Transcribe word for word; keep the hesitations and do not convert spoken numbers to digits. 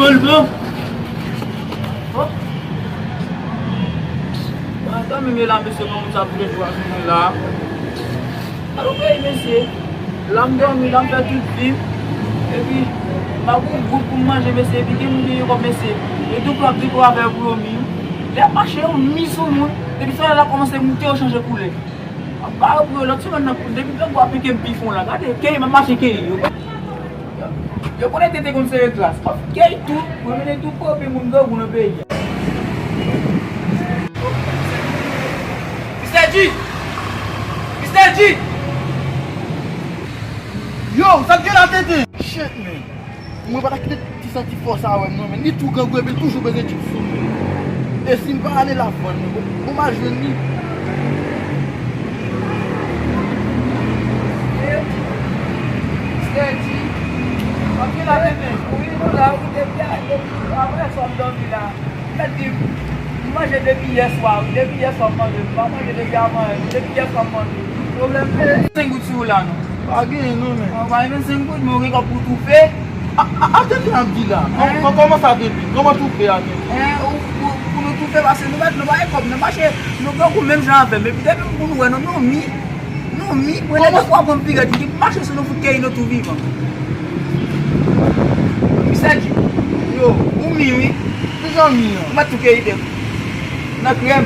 Bon, bon. Bon. Bon, tanmen men la, mesye, kòman sa pou jwa jounen la? Alò, peyi, mesye. La m dòmi, la m fè tout vi m. Epi, m pa gon goud pou m manje, mesye. Epi, gen moun ki gen kòb, mesye. E tou pran pi pou avè pou yo mi. Lè mache, yo mi sou moun. Depi sa la kòmanse moute, yo chanje koulè. Ap bare pou yo lòt semèn nan, depi grangou ap pike m pi fon la. Gade, keye, m ap mache keye yo. Yo konnen tete konn sere gras. Ap keye tout, pou yo mennen tout pwopi moun grangou nan peyi a. Mister G! Mister G! Yo, sa k gen la, tete? Shit, man. Mwen pa ta kite ti santi fò sa wè m non, men li tou grangou epi l toujou bezwen tchip sou mwen. E si m pa ale l ap vann mwen, bon, bon m al jwenn li. Mister G, anpil la tete. Wi, nou la, wi, depi a, depi, apre swa m dòmi la. Mèt di, m manje depi yè swa, wi, depi yè swa m manje, m pa manje depi avan yè, depi yè swa m manje. Pwoblèm se senk goud sou ou la non. Pa genyen non, men. An, pa gen vennsenk goud, men ou gen kòb pou toufe. A, a, a, tete ap di la. Kò-, kò-, kòman sa, tete? Kòman toufe a, tete? Hein, ou, ou, pou nou toufe, paske nou mèt, nou pa gen kòb, nou mache, nou grangou menm jan avè m. Epi depi pou nou wè nou, nou mi, nou mi, mwen lè nou pran m pi rèd, m mache sou nou fout keye nou tou vivan. Mister G. Yo, ou mi, wi. Kijan mi an? Ou mèt tou keye tèt. Nan krèm.